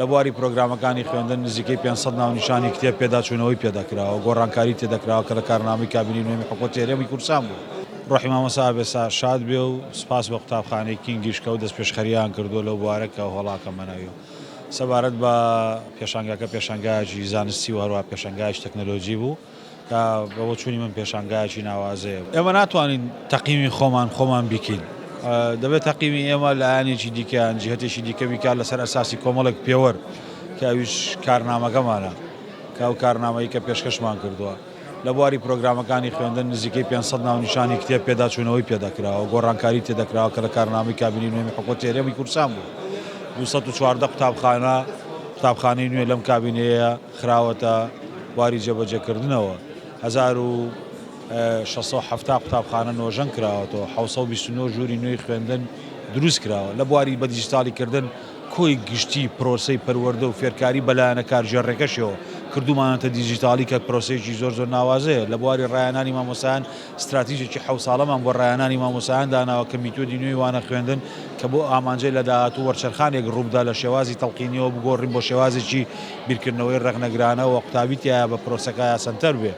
لە بواری پرۆگرامەکانی خوێندن نزیکەی 500 ناونیشانی کتێب پێداچوونەوەی پێدەکراوە، گۆڕانکاری تێدەکراوە کە لە کارنامەی کابینەی نوێمی حکومەتی هەرێمی کوردستان بوو. ڕۆحی مامۆستا ئابێسا شاد بێ و سوپاس بۆ قوتابخانەی کینگیش کە ئەو دەستپێشخەرییان کردووە لەو بوارە کە هۆڵاکە مەنەوی و سەبارەت بە پێشانگاکە پێشانگایەکی زانستی و هەروەها پێشانگایەکی تەکنەلۆجی بوو. کە بە بۆچوونی من پێشانگایەکی ناوازەیە. ئێمە ناتوانین تەقیمی خۆمان خۆمان بیکەین. دەبێت تەقیمی ئێمە لایەنێکی دیکە یان جیهەتێکی دیکە بیکات لەسەر ئەساسی کۆمەڵێک پێوەر کە ئەویش کارنامەکەمانە کە ئەو کارنامەی کە پێشکەشمان کردووە. لە بواری پرۆگرامەکانی خوێندن نزیکەی 500 ناونیشانی کتێب پێداچوونەوەی پێدەکراوە، گۆڕانکاری تێدەکراوە کە لە کارنامەی کابینەی نوێمی حکومەتی هەرێمی کوردستان بوو. 214 قوتابخانە قوتابخانەی نوێ لەم کابینەیە خراوەتە بواری جێبەجێکردنەوە، 1670 قوتابخانە نۆژەن کراوەتەوە، 729 ژووری نوێی خوێندن دروست کراوە. لە بواری بەدیجیتاڵیکردن کۆی گشتی پرۆسەی پەروەردە و فێرکاری بە لایەنە کارگێڕیەکەشیەوە کردوومانەتە دیجیتاڵی کە پرۆسەیەکی زۆر زۆر ناوازەیە. لە بواری ڕاهێنانی مامۆستایان ستراتیژێکی حەوت ساڵەمان بۆ ڕاهێنانی مامۆستایان داناوە کە میتۆدی نوێی وانە خوێندن کە بۆ ئامانجەی لە داهاتوو وەرچەرخانێک ڕووبدا لە شێوازی تەڵقینیەوە بگۆڕین بۆ شێوازێکی بیرکردنەوەی ڕەخنەگرانە و قوتابی تیایا بە پرۆسەکەیا سەنتەر بێ.